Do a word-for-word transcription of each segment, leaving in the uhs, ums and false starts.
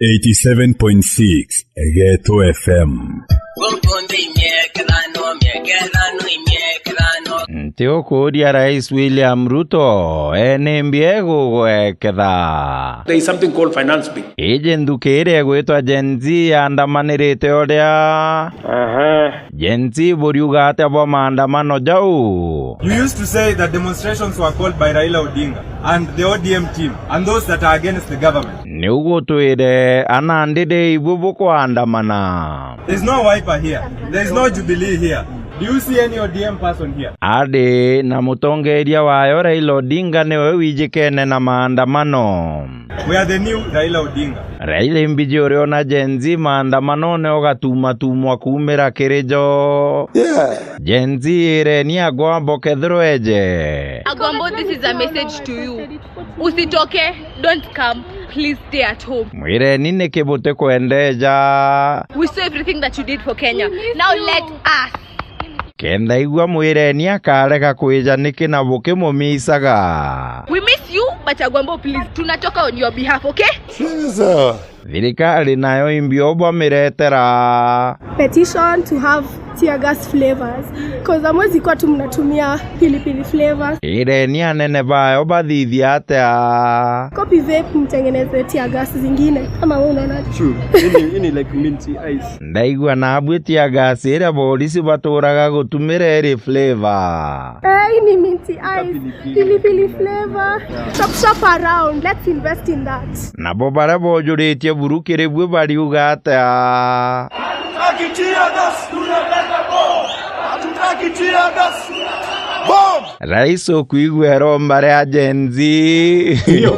Eighty-seven point six Geto F M. Nti ukuuria Rais William Ruto, e nimbi egugweketha? There is something called finance bill. Iji nthuki iria igwitwa Gen Z yaandamanirite uria. Aha. Gen Z buriuga atia bwa maandamano jau? You used to say that demonstrations were called by Raila Odinga and the O D M team and those that are against the government. Niu gutwire ana ndidi ibu bukwaandamana. There's no Wiper here. There's no Jubilee here. Do you see any O D M person here? Ari na mutongeria wayo Raila Odinga niwe wijikene na maandamano. We are the new Raila Odinga. Raila imbiji uriona Gen Z maandamanone ugatumatumwa kuumira kiri jo. Yeah. Gen Z ireni Agwambo kethirwa eje. Agwambo, this is a message to you. Usitoke, don't come. Please stay at home. Mwireni niki butikwendeja. We saw everything that you did for Kenya. Now let us. Kenda igua mwireni akarega kwija niki na bukimumisaga. We miss you, but Agwambo, please, tunatoka on your behalf, okay? Sawa. Thirikari nayo imbi o bwamiretera. Petition to have tear gas flavors, 'cause hamwezi kuwa tu mnatumia pilipili flavors. Ireni anene bayo bathithia atia? Copy vape, mtengeneze tear gas zingine kama wewe unaona. True. Ini, ini like minty ice. Ndaigua nabwi tear gas iria borisi baturaga gutumira iri flavor. Eh, ini minty ice. Pilipili. Pilipili flavor. Chop shop around. Let's invest in that. Nabo baria bojuritie buru kiri bwi bariuga atia? Hatutaki tear gas, tunataka bomb. Hatutaki tear gas. Bomb. Rais ukwigua iromba ria Gen Z. Ndio.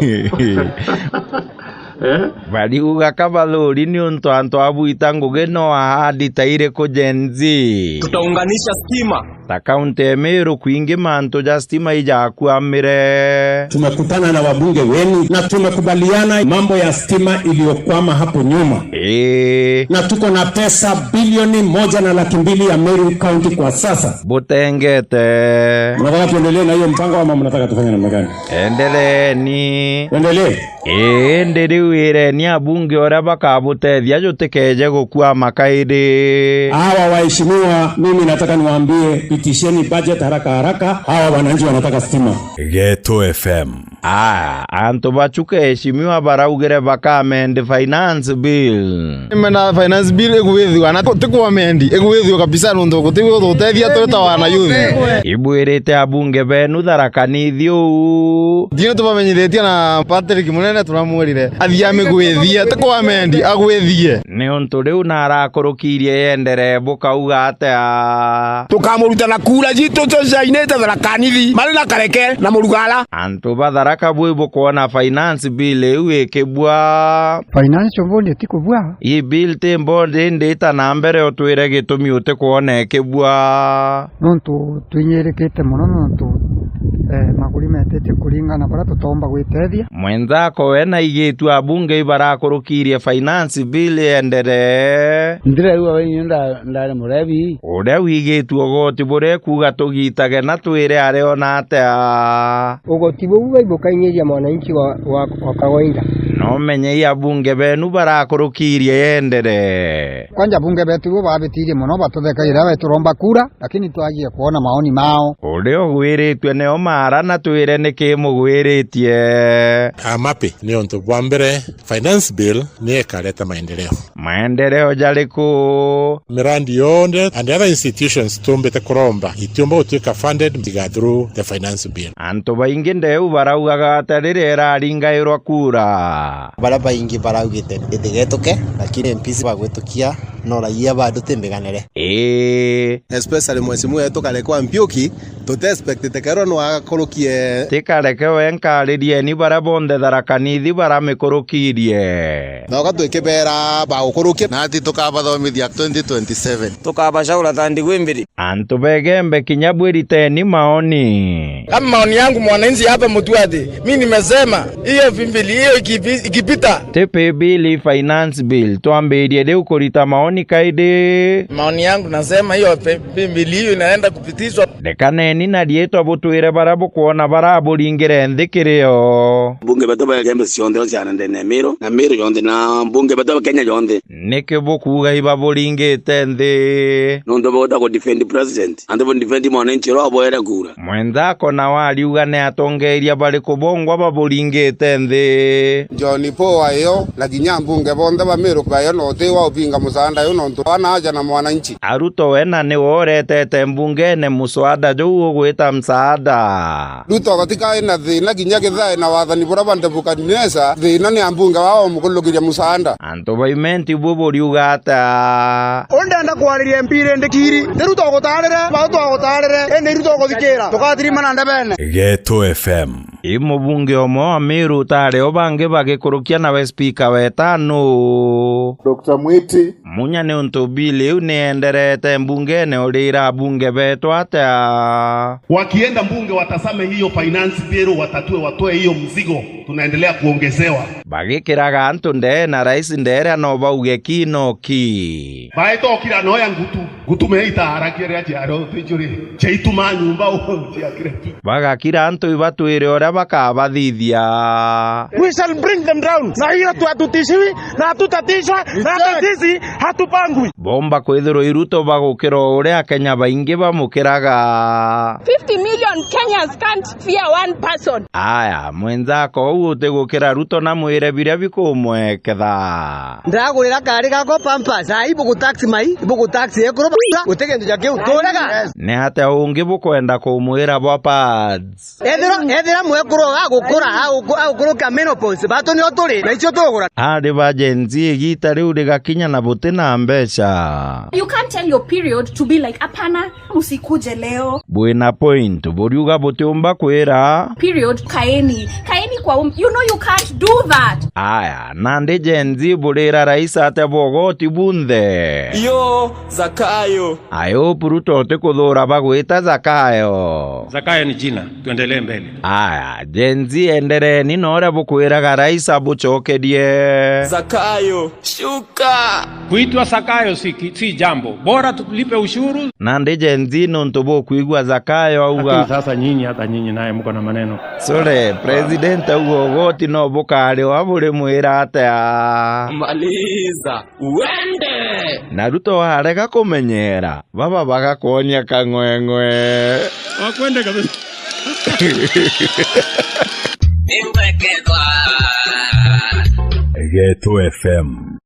Eh? Bariuga kabathuri niuntu antu abwita ngugi no ahadi ta iriku Gen Z. Tutaunganisha stima. Ta kaunti ya Meru kwingi mantu ja stima ijakuamire. Tumekutana na wabunge wenu na tumekubaliana mambo ya stima iliyokwama hapo nyuma. Ii. Na tuko na pesa bilioni moja na laki mbili ya Meru County kwa sasa. Butengete. Mnataka tuendelee na hiyo mpango ama mnataka tufanye namna gani? Endeleni. Tuendelee. Indi riu ireni abunge uria bakabutethia jutikeje gukwama kairi. Hawa waheshimiwa, mimi nataka niwaambie, pitisheni budget haraka haraka. Hawa wananchi wanataka stima. Geto F M. Aa, antu bachuka eheshimiwa baraugire bakamend finance bill. Mena finance bill igwithua na ti kwamendi, igwithua kabisa nontu guti gututethia twi ta wana youth. Ibwirite abunge benu Tharaka Nithi uu. Ntino tubamenyithitie na Patrick Munene turamwirire athii amigwithie, ti kwamendi, agwithie. Niuntu riu narakurukirie yenderee bukauga atia? Tukamuruta na kura jitu tuciainite Tharaka Nithi, mari na Kareke na Murugara. Antu ba Tharaka bwi bukwona finance bill iu ikibua? Financial bond itikubua. Ii bill ti bond indi ita na mbere utwire gitumi utikwona ikibua. Nontu twinyirikite mono nontu, eh, maguri metite kuringana baria tutomba gwitethia. Mwenzako we na aigitu abunge ibarakurukirie finance bill ienderee. Ndirerua we inyo nda-, ndari murebi. Uria wigitu ugoti buria ekuuga tugitage na twire ariona atia? Ugoti buu baibukainyiria mwananchi wa, wa, wa kawaida. No menye i abunge benu barakurukirie yendere. Kwanja abunge betu ibo babitirie mono batuthekagira we turomba kura, lakini twagie kwona maoni mao. Uria ugwiritue nio maara na twire niki mugwiritie. I'm happy ni untu bwa mbere finance bill ni ikareta maendeleo. Maendeleo jariku? Mirandi yonthe and other institutions tumbite kuromba itiumba gutuika funded tiga through the finance bill. Antu baingi ndeu baraugaga ata riria iraringairwa kura? Baria baingi baraugite itigetuke, lakini M Ps bagwitukia no raia bado timbiganire. Ii. Especially mheshimiwa wetu Kareke wa Mpiuki, tute expectite kerwa no agakurukie. Tikareke we nkaririeni baria bonthe Tharaka Nithi baramikurukirie. Noka twikibera bagukurukia. Nati tukabathomithia twenty twenty-seven. Tukabacaura ta ndigwi mbiri. Antu begembe kinya bwiriteni maoni. Kama maoni yangu mwananchi hapa mtu ati, mi nimesema, hiyo bimbili, hiyo ikipi-, ikipita. Ti pay bill, finance bill. Twambirie riu kurita maoni. Ni kaidi. Maoni yangu nasema hiyo pe-, Biblia hiyo inaenda kupitishwa. Ndekaneni na riitwa butwire baria bukwona baraburingire nthi kirio. Mbunge betu ba Igembe cionthe o ciana ndene ya Meru, na Meru yonthe, na mbunge betu ba Kenya yonthe. Niki bukuuga ibaburingite nthi? Nontu bauta ku defend president, antu bu defend mwananchi uria wabwere kura. Mwenzako nawe ariuga ni atongeeria bariku bongwa baburingite nthi? John Paul ayo, na kinya mbunge bonthe ba Meru bayo, na uti wa ubinga musaanda uyu nontu wana aja na mwananchi. Aruto we na niwe uretete mbungene muswada juu ugwita msaada. Ruto gatikai na thina kinya githae na wathani buria bwa Nebukadneza, thina ni ambunge bao mukulukiria musaanda. Antu ba Imenti bu buriuga atia? Uu ndenda kwariria M P rindi kiri. Ni Ruto ugutarire, bau twagutarire, indi Ruto uguthikira. Tugathirimana ndebene. Geto F M. I mubunge umwe wa Meru utari o bangi bagikurukia nawe spika wetanu. Doctor Mwiti. Munya ni untu bill iu nienderete mbungene urira abunge betu atia? Wakienda mbunge watasame hiyo finance bill, watatue, watoe hiyo mzigo. Tunaendelea kuongezewa. Bagikiraga antu ndee na rais ndeera no bauge ki no ki. Baetokira noya ngutu. Ngutu me itaaragia ria ciaro tijuri. Chaituma nyumba u ciakire tu. Bagakira antu ibatwire uria bakabathithia. We shall bring them down. Na hiyo tu hatutishiwi, na hatutatishwa, na hata sisi hatupangwi. Bomba kwithirwa i Ruto bagukira o uria Akenya baingi bamukiraga. Fifty million Kenyans can't fear one person. Aya, mwenzako uu utigukira Ruto na mwire biria bikumweketha. Ndagurira kari gakwa Pampers, ai bugu tax mai, bugu tax ekuru ba-, guti kintu ja kiu. Turaga. Ni atia ungi bukwenda kumwira bwa pads? Ethira, ethira mwekuru agukura, aguku-, agukurukia menopause, batu nio turi, na icio tugura. Ari ba Gen Z igita riu rigakinya na buti na mbeca. You can't tell your period to be like, "Hapana, usikuje leo." Bwina point, buriuga butiumba kwira. Period, kaeni. Kaeni kwa um-, you know you can't do that. Aya, nandi Gen Z burira rais atia bwogoti bunthe? Yo, Zakayo. I hope Ruto utikuthura bagwita Zakayo. Zakayo ni jina. Tuendelee mbele. Aya, Gen Z endereeni na uria bukwiraga rais abucokerie. Zakayo, shuka! Kuitwa Zakayo si ki-, si jambo. Bora tulipe ushuru. Nandi Gen Z nuntu bukwigua Zakayo auga. Lakini sasa nyinyi, hata nyinyi naye mko na maneno. Sorry, president auga ugoti no bukariwa burimwira atia? Maliza. Uende! Na Ruto arega kumenyera, baba bagakwonia kang'weng'we. Wakwende kabisa. Geto F M.